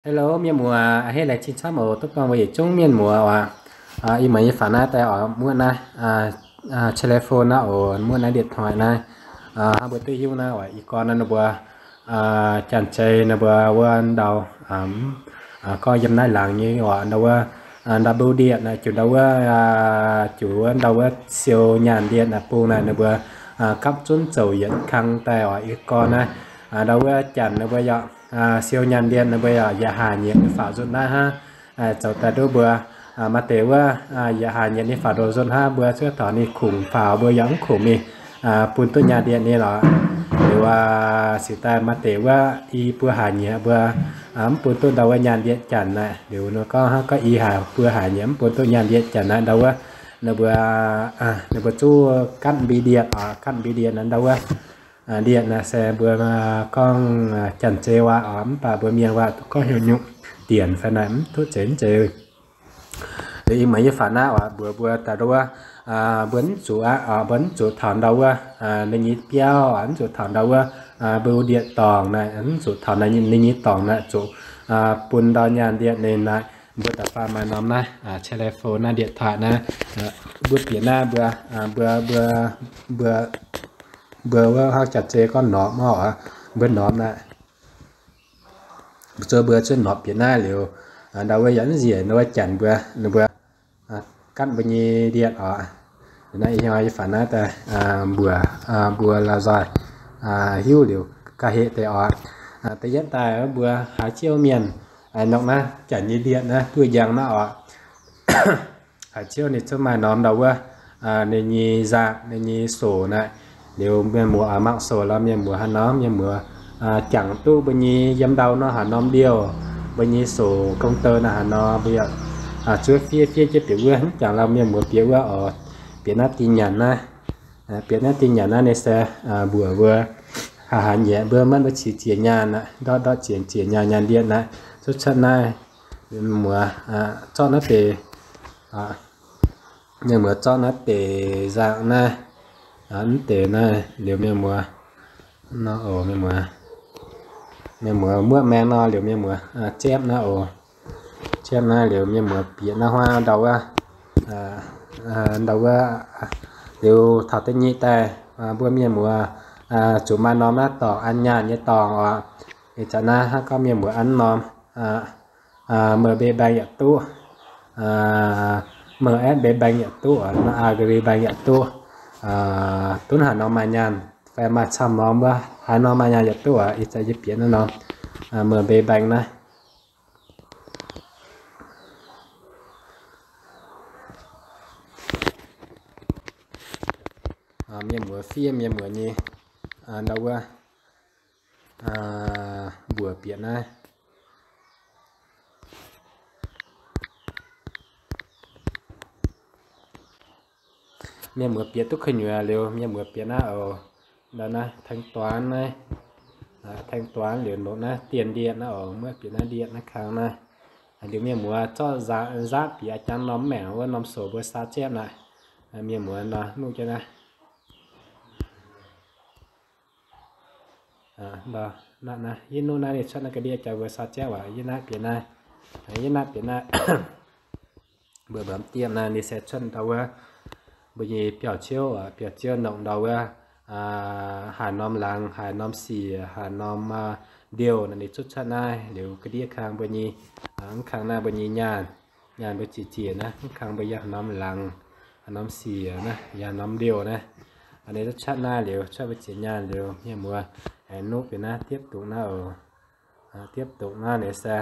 Hello mienh muoz, a'hneiv laengz zingh camv oc duqv buangh mbuo yietc zungv mienh muoz oc. Ih muonz yie faaux naaiv daaih oc, muoqv naaiv telephone naaiv oc, muoqv naaiv điện thoại naaiv, hnangv mbuo duqv hiuv naaiv oc, ih gorn naaiv ninh mbuo janx-zei ninh mbuo wuov ndau, gorngv yiem naaiv laangz nyei oc, ndau wuov, ndau bưu điện naaiv, juc ndau wuov, juc wuov ndau wuov siou nyaanh điện naaiv bung naaiv ninh mbuo gapv zunv zoux yietc kang daaih oc, ih gorn naaiv ndau wuov janx ninh mbuo yaac siou nyaanh điện ninh mbuo yaac yietc hlaax nyieqc nyei faaux nzunc naaiv hnangv. Zoux daaih duqv mbuo maaih deix wuov yietc hlaax nyieqc nyei faaux ndoh nzunc hnangv, mbuo cuotv taux ninh kungx faaux mbuo yaac mv kungx mingh bun duqv nyaanh điện nyei lorqc. Liuz cingx daaih maaih deix wuov i buo hlaax nyieqc mbuo mv bun duqv ndau wuov nyaanh điện janx naaiv. Liuz ninh gorngv hnangv gorngv i hlaax buo hlaax nyieqc mv bun duqv nyaanh điện janx naaiv, ndau wuov ninh mbuo, ninh mbuo zuqc cắt bị điện oc, cắt bị điện naaiv ndau wuov điện naaiv se mbuo gorngv janx-zei waac oc, mv baac mbuo mienh waac duqv gorngv heuc nyungc điện fai naaiv mv duqv zeiz mv zeiz. Liuz ih muonz yie faaux naaiv oc, mbuox mbuo daaih ndau wuov, mbuo mv zuqc aqv oc, mbuo mv zuqc taux ndau wuov ninh nyei biauv oc, mv zuqc taux ndau wuov bưu điện dorngx naaiv, mv zuqc taux ninh nyei dorngx naaiv zuqc bun ndau nyaanh điện ninh naaiv. Mbuo da'faanh maaih norm naaiv telephone naaiv điện thoại naaiv, mbuo bieqc naaiv mbuo, mbuo, mbuo, mbuo, mbuo wuov hnangv janx-zei gorngv norm oc, mbuo norm naaiv. Mbuo zuov mbuo zuov norm bieqc naaiv liuz, ndau wuov yaac nziec ndau wuov janx mbuo, ninh mbuo cắt mbuo nyei điện oc. Naaiv ih hnoi yie faaux naaiv daaih mbuox mbuo la'maah nzoih hiuv liuz ga'heh deix oc. Da'yietv daaih mbuo haaix ziouv mienh nongc naaiv janx nyei điện naaiv duqv njang naaiv oc. Haaix ziouv ninh zungv maaih norm ndau wuov ninh nyei nzangc, ninh nyei soc naaiv. Liuz mienh muoz oix mangc soc lorz mienh muoz haaix norm, mienh muoz jangx duqv mbuo nyei yiem ndau nor haaix norm liouh, mbuo nyei soc gong dou naaiv haaix norm, mbuo yaac zuov fiev fiev jienv bieqc wuov. Mv jangx lorz mienh muoz bieqc wuov oc. Bieqc naaiv dinh nyanc naaiv, bieqc naaiv dinh nyanc naaiv ninh se mbuox mbuo haaix haaix nyungc mbuo maiv ndortv qiex jiez nyaanh aqv, ndortv ndortv qiex jiez nyaanh, nyaanh điện aqv, cuotv cuotv naaiv. Mienh muoz zorqv naaiv deix, mienh muoz zorqv naaiv deix nzangc naaiv, mv deix naaiv liuz mienh muoz, nor oc mienh muoz, mienh muoz muoqv maengx nor liuz mienh muoz jepv naaiv oc. Jepv naaiv liuz mienh muoz bieqc naaiv huaav ndau wuov, ndau wuov, liuz taux da'nyeic daaih mbuo mienh muoz zuqc maaih norm naaiv dorngx an nyaanh nyei dorngx oc. Ih zanc naaiv hnangv gorngv mienh muoz an norm MB Bank yaac duqv, MSB Bank yaac duqv, Agribank yaac duqv, duqv haaix norm maaih nyaanh fai maaih camv norm wuov, haaix norm maaih nyaanh yaac duqv oc. Ih zanc yie bieqc naaiv norm MB Bank naaiv. Mienh muoz fiev mienh muoz nyei ndau wuov mbuox bieqc naaiv. Mienh muoz bieqc duqv kuh nyuoz liuz mienh muoz bieqc naaiv oc. Ndau naaiv thanh toán naaiv, thanh toán liuz ndongc naaiv tiền điện naaiv oc, muoqv bieqc naaiv điện naaiv kang naaiv. Liuz mienh muoz zorqv nzaqv bieqc a'jang norm maengc wuov norm soc mbuo saa jepv naaiv. Mienh muoz nor nuqv jienv naaiv. Yie nuqv naaiv ninh cuotv naaiv ga'ndiev jaax mbuo saa jepv aqv. Yie naaiv bieqc naaiv, yie naaiv bieqc naaiv. Mbuo mbaac diemh naaiv ninh se cuotv ndau wuov mbuo nyei biauv-ziouv, biauv-ziouv nongc ndau wuov haaix norm laangz, haaix norm siec, haaix norm ndiouh naaiv ninh cuotv cuotv naaiv. Liuz ga'ndiev kang mbuo nyei, mv kang naaiv mbuo nyei nyaanh, nyaanh mbuo ziec ziec naaiv, mv kang mbuo yiem haaix norm laangz, haaix norm siec naaiv, yiem haaix norm ndiouh naaiv. Ninh cuotv cuotv naaiv liuz, cuotv mbuo ziec nyaanh liuz, mienh muoz aengx nuqv bieqc naaiv tiếp tục naaiv oc. Tiếp tục naaiv ninh se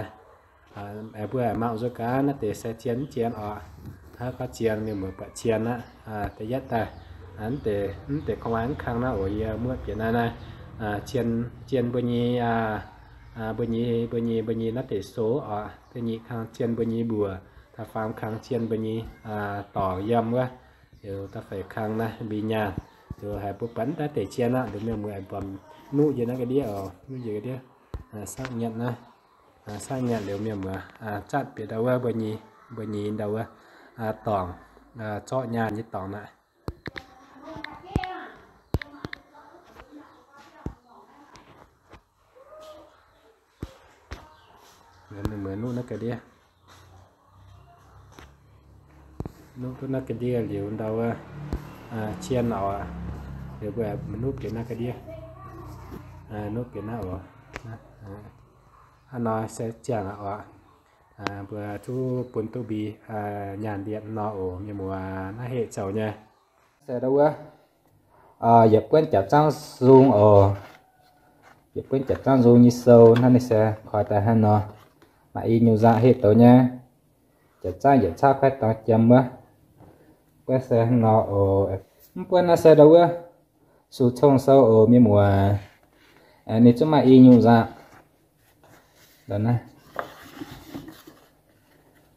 mbuo aengx mangc nzuonx gaax naaiv deix se zien mv zien oc. Hnangv gorngv zien mienh muoz buatc zien aqv. Da'yietv daaih, mv deix, mv deix kong mv kang naaiv oc, yie muoqv bieqc naaiv naaiv, zien mbuo nyei, mbuo nyei, mbuo nyei, mbuo nyei naaiv deix sou oc. Da'nyeic kang zien mbuo nyei mbuoqc, da'faam kang zien mbuo nyei dorngx yiem wuov. Liuz da'feix kang naaiv mbuo nyaanh. Liuz haiz mbuo buatc naaiv deix zien aqv, liuz mienh muoz aengx buatc nuqv njiec naaiv ga'ndiev oc, nuqv njiec ga'ndiev. Xác nhận naaiv, xác nhận liuz mienh muoz zatv bieqc ndau wuov mbuo nyei, mbuo nyei ndau wuov dorngx, zorqv nyaanh nyei dorngx naaiv. Muoz nuqv naaiv ga'ndiev, nuqv duqv naaiv ga'ndiev liuz ndau wuov, cien oc, liuz mbuo nuqv bieqc naaiv ga'ndiev, nuqv bieqc naaiv oc. Hnangv nor se ziangh aqv oc. Mbuo zuqc bun duqv mbi nyaanh ndiev nor oc, mienh muoz, naaiv heh zoux nyei. Se ndau wuov, yietc buonv jaax zaangv nzung oc. Yietc buonv jaax zaangv nzung nyei sou naaiv ninh se koi daaih hnangv nor, maaih i nyungc nzangc heh douz nyei. Jaax zaangv yietc caqv kuaaiv dorngx jiem wuov. Buonv se hnangv nor oc. Mv buonv naaiv se ndau wuov sux cong sou oc, mienh muoz. Ninh zungv maaih i nyungc nzangc.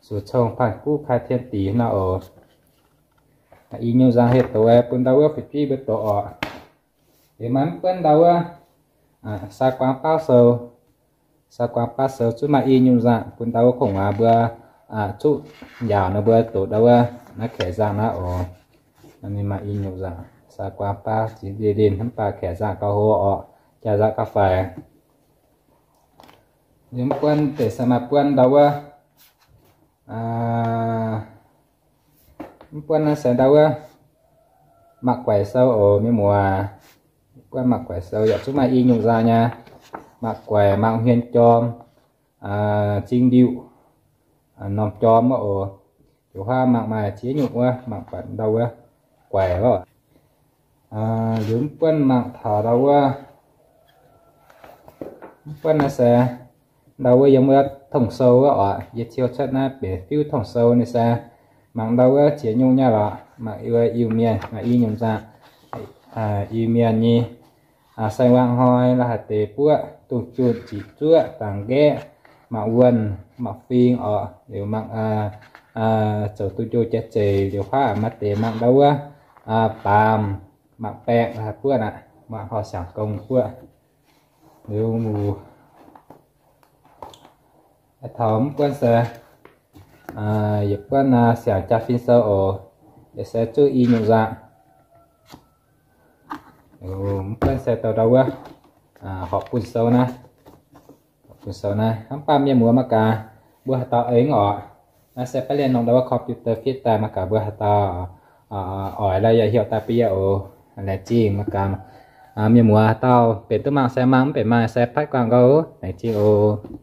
Sux cong panh guv kai tien dix nor oc. I nyungc nzangc heh douz bun ndau wuov fu'jueiv mbuo doqc oc. Liuz maaih mv buonv ndau wuov saa guaang baav sou. Saa guaang baav sou zungv maaih i nyungc nzangc bun ndau wuov kungx waac mbuo zuqv njaaux nor mbuo doqc ndau wuov naaiv kaeqv nzangc naaiv oc. Ninh maaih i nyungc nzangc, saa guaang baav ziex ndie linh, mv baac kaeqv nzangc gauh hlo oc, jaax nzangc gauh faix. Liuz mv buonv deix se maaih buonv ndau wuov, mv buonv naaiv se ndau wuov mangc guaix sou oc, mienh muoz. Buonv mangc guaix sou yaac zungv maaih i nyungc nzangc nyei. Mangc guaix, mangc hmien jorm, zing ndiuh, norm jorm wuov oc. Liuz huaav mangc maaih ziex nyungc wuov, mangc buatc ndau wuov guaix oc. Liuz mv buonv mangc taux ndau wuov, mv buonv naaiv se ndau wuov yiem wuov tong sou wuov oc. Yie ciou cuotv naaiv benx fiuv tong sou ninh se mangc ndau wuov ziex nyungc nyei lorqc. Mangc wuov Iu-Mienh maaih i nyungc nzangc, Iu-Mienh nyei sai-wangv hnoi, la'haaix deix buoqv, dungz junh, ziqc zuoqv, dangx nqaeqv, mangc wuonh, mangc fing oc. Liuz mangc zoux duqv njoh jaax zeiz. Liuz huaav maaih deix mangc ndau wuov baamz, mangc baeqc, la'haaix buoqv aqv, mangc horh siangx gong buoqv. Liuz taux mv buonv se yietc buonv siangx jaa-fin sou oc. Yaac se zuqv i nyungc nzangc. Mv buonv se douh ndau wuov horpc bun sou naaiv, horpc bun sou naaiv. Hnangv baamh mienh muoz mangc gaax, mbuo haaix dauh aengx oc. Naaiv se baav lienh nongh ndau wuov computer fit daaih mangc gaax mbuo haaix dauh oix lorqc, yaac heuc daaih bun yie oc. Laengz zingh mangc gaax. Mienh muoz haaix dauh benx duqv mangc se mangc, mv benx mangc se patv guangc gau. Laengz zingh oc.